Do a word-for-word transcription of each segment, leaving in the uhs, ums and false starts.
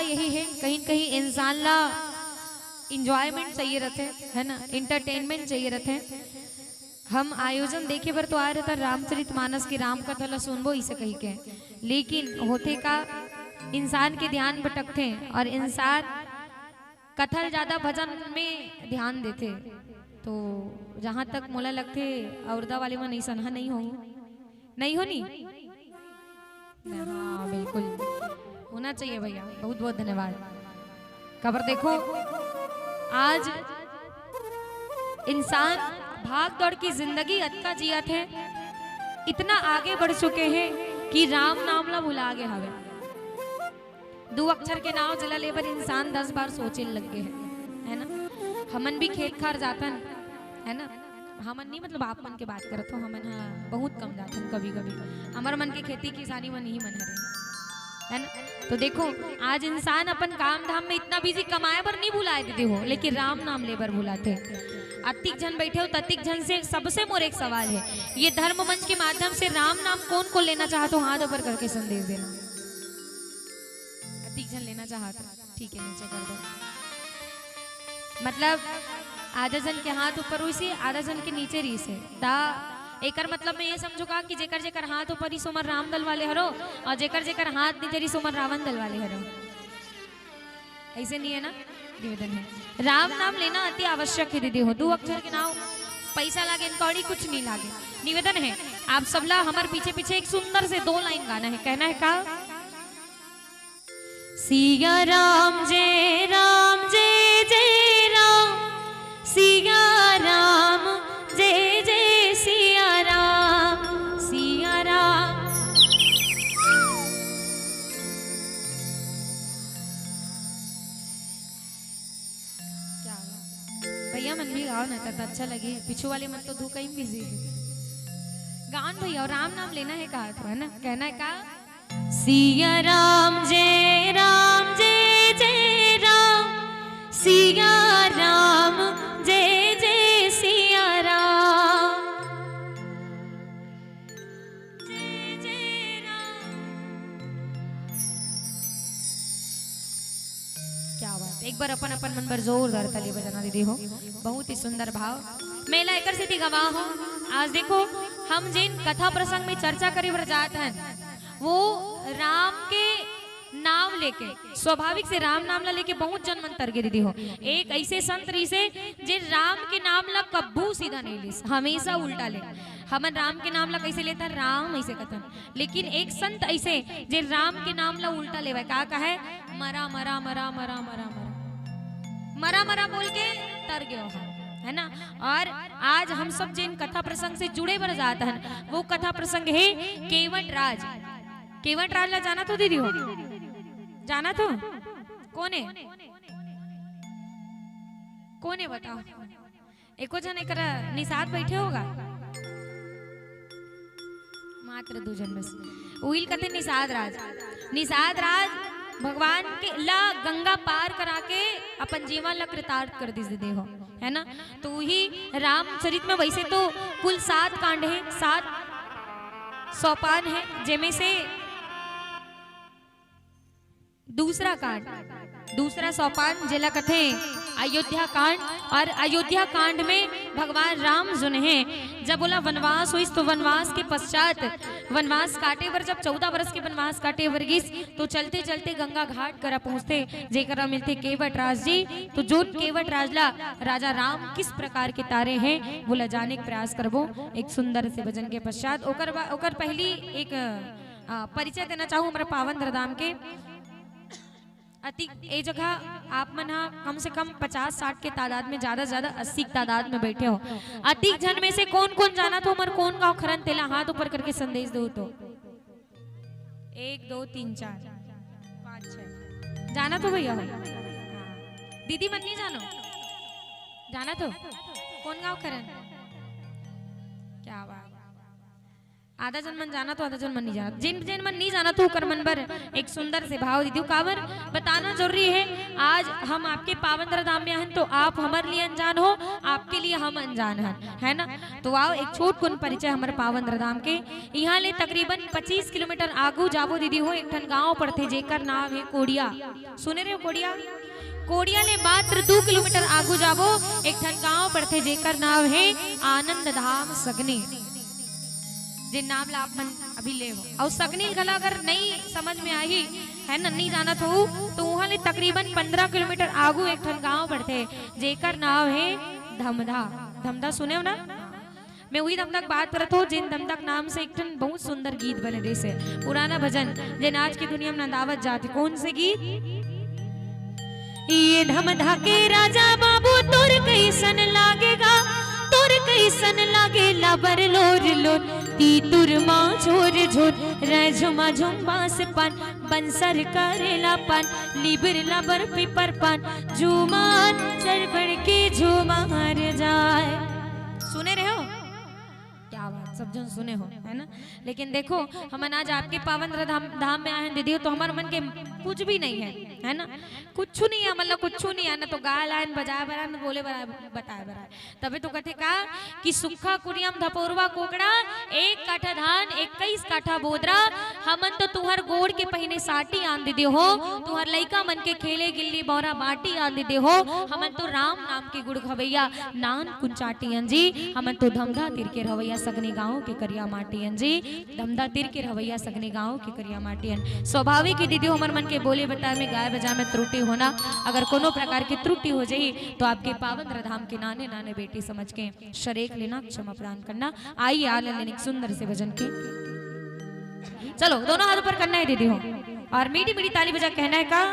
यही है, कहीं न कहीं इंसान ला एंजॉयमेंट चाहिए रथे, है ना, एंटरटेनमेंट चाहिए रथे। हम आयोजन देखे बर तो आए रहथन रामचरित मानस के राम कथा ला सुनबो इसे कही के, लेकिन होथे का, इंसान के ध्यान भटकथे और इंसान कथा ले ज्यादा भजन में ध्यान देथे। तो जहाँ तक मोला लगथे, औरदा वाले मन अइसन ह नहीं हो, नहीं हो नी? हाँ, बिल्कुल होना चाहिए भैया। बहुत बहुत धन्यवाद। काबर देखो, आज इंसान भाग दौड़ की जिंदगी अतका जियत हे, इतना आगे बढ़ चुके हैं कि राम नाम ला भुला गे हवे। दू अक्षर के नाव जेला ले बर इंसान दस बार सोचे लग गे हे, है ना? हमन भी खेत खार जातन, है ना? हमन नहीं, मतलब, आप मन के बात करत हो, हमन ह बहुत कम जाथन कभी-कभी। हमर मन के खेती किसानी मन ही मन हरे, है ना? तो देखो, आज इंसान अपन काम धाम में इतना बिजी, कमाए बर नहीं भुलाए दीदी हो, लेकिन राम नाम ले बर भुलाथे। अतिक झन बैठे हो, ततिक झन से, सबसे मोर एक सवाल है, ये धर्म मंच के माध्यम से राम नाम कौन कौन लेना चाहत हो, हाथ ऊपर करके संदेश देना। अतिक झन लेना चाहत हो, ठीक है, नीचे कर दो। मतलब, आधा जन के हाथ ऊपर होइस हे, आधा जन के नीचे रहिस हे। ता एकर मतलब मैं ये समझो का कि जेकर जेकर हाथ ऊपर रहिस, ओमन राम दल वाले हरो, और जेकर जेकर हाथ नीचे रहिस, ओमन रावण दल वाले हरो। ऐसे नहीं है ना? निवेदन है, राम नाम लेना अति आवश्यक है दीदी हो। दू अक्षर के नाव, पैसा लागे, कौड़ी कुछ नहीं लागे। निवेदन है, आप सबला हमर पीछे पीछे एक सुंदर से दो लाइन गाना है, कहना है का? सिया राम जय राम जय जय राम, सिया राम जय जय सिया राम, सिया राम। क्या बात। भैया मन भी गाओ ना, तब अच्छा लगे। पीछू वाले मन तो धू कहीं बिजी है। गाओ न भैया, और राम नाम लेना है कहा तो, है ना, कहना है का? सिया राम जय राम जय जय राम, सिया राम जय जय सिया राम, जय जय राम। क्या बात, एक बार अपन अपन मन बर जोरदार ताली बजाना दीदी हो, बहुत ही सुंदर भाव। मेला एकर सेती गवा हो। आज देखो, हम जेन कथा प्रसंग में चर्चा करे बर जात हन, वो राम के नाम लेके, स्वाभाविक से राम नाम ला लेके बहुत जन मन तरगे दीदी हो। एक ऐसे संत रहिसे जे राम के नाम ला कब्बू सीधा नहीं लिस, हमेशा उल्टा ले। हमन राम के नाम ला कैसे लेथन? राम ऐसे कथन। लेकिन एक संत ऐसे जे राम के नाम ला उल्टा लेवय, का कहे? मरा मरा मरा मरा मरा मरा मरा मरा बोल के तर गयो है, है ना? और आज हम सब जिन कथा प्रसंग से जुड़े बर जात हन, वो कथा प्रसंग है केवट राज। केवट राज ला जानत हो दीदी हो? जानत हो? कौन है? कौन है बताओ? एको झन एकरा निषाद बैठे होगा? मात्र दू झन बस। उहिल कथे निषाद राज। निषाद राज भगवान के ला गंगा पार करा के अपन जीवन ला कृतार्थ कर दिस दे हो, है ना? तो वही रामचरित में वैसे तो कुल सात कांड है, सात सोपान है, जेमे से दूसरा कांड, दूसरा सोपान जेला कथे अयोध्या कांड। और अयोध्या कांड में भगवान राम जोन हे, जब ओला वनवास होइस तो वनवास के पश्चात, वनवास काटे बर, जब चौदह बरस के वनवास काटे बर गिस, तो चलते चलते गंगा घाट करा पहुंचते, जेकरा मिलते केवट राज जी। तो जोन केवट राज ला राजा राम किस प्रकार के तारे हैं, वो ला जाने के प्रयास करबो एक सुंदर से भजन के पश्चात। ओकर बा-, ओकर पहली एक, आ, परिचय देना चाहूँ हमारे पावन धरधाम के। अति ए जगह आप मन ह कम से कम पचास साठ के तादाद में, ज्यादा से ज्यादा अस्सी के तादाद में बैठे हो। अतिक झन में से कौन कौन जानत हो, हमर कौन गाँव खरन, तेला हाथ ऊपर करके संदेश दो तो। एक, दो, तीन, चार, पाँच, छह। जानत हो भैया हो? हाँ। दीदी मन नहीं जानो? जानत हो? कौन गाँव खरन? क्या बात। आधा जन मन जानत हो, आधा जन मन नहीं जानत। जिन, जिन मन नहीं जानत हो, ओकर मन बर एक सुंदर से भाव दे दियो। काबर बताना जरूरी है, आज हम आपके पावन धाम में आए हैं, तो आप हमारे लिए अनजान हो, आपके लिए हम अनजान हैं, है ना? तो आओ, एक छोट कुन परिचय हमारे पावन धाम के। यहाँ ले तकरीबन पच्चीस किलोमीटर आगू जाबो दीदी हो, एक ठन गांव पड़थे, जेकर नाम है कोड़िया। सुने रहे हो कोड़िया? कोड़िया ले मात्र दू किलोमीटर आगू जाबो, एक ठन गांव पड़थे, जेकर नाम है आनंद धाम सगनी। जे नाम ला आप मन अभी ले हो। अउ सगनी घला अगर नहीं समझ में आही, है ना, नहीं जानत हो, तो उहाँ ले तकरीबन पंद्रह किलोमीटर आगू एक ठन गांव पड़थे, जेकर नाम है धमधा। धमधा सुने हो ना? मैं वही धमधा के बात करत हो, जिन धमधा के नाम से एक ठन बहुत सुंदर गीत बने रहिसे, पुराना भजन, जेन आज की दुनिया में नंदावत जात हे। कौन से गीत? ये धमधा के राजा बाबू तोर कैसन लागेगा, तोर कैसन लागेला बरलोर लोर। तीतुर मा झोर झोर, रै झुमा झुम बांस पान, बंसर करेला पान, लिबिर लबर पिपर पान, झूमर चरबड़ के झूमर जाए। सुने रहे हो? क्या बात, सब जन सुने हो, है ना? लेकिन देखो, हमन आज आपके पावन धाम, धाम में आए हैं दीदी हो, तो हमर मन के कुछ भी नहीं है, है ना? कुछ नहीं है, मतलब कुछ नहीं है ना, तो गाय लाए न बजाए बर आए न बोले बर आए, बताए बर आए। तबे तो कथे का कि सुक्खा कुरियम धपोरवा कोकड़ा, एक काठा धान, इक्कीस काठा बोदरा, हमन तो तुहर गोड़ के पहिने साटी आन दीदी हो, तुहर लइका मन के खेले गिल्ली बौरा बाटी आन दीदी हो, हमन तो राम नाम के गुड़ खवैया नान कुन चाटी अन जी, हमन तो धमधा तीर के रहवैया सगनी गांव के करिया माटी अन जी, धमधा तीर के रहवैया सगनी गांव के करिया माटी अन। स्वाभाविक ही दीदी हो, हमर मन के बोले बताए में, गाय बजाए में त्रुटि होना, अगर कोनो प्रकार की त्रुटि हो जाही तो आपके पावन धाम के नाने नाने बेटी समझ के शरेक लेना, क्षमा प्रदान करना। आइए आनंद लेने एक सुंदर से भजन के। चलो, दोनों हाथ ऊपर करना है दीदी हो, और मीठी मीठी ताली बजा कहना है का।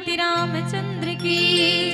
श्री रामचंद्र की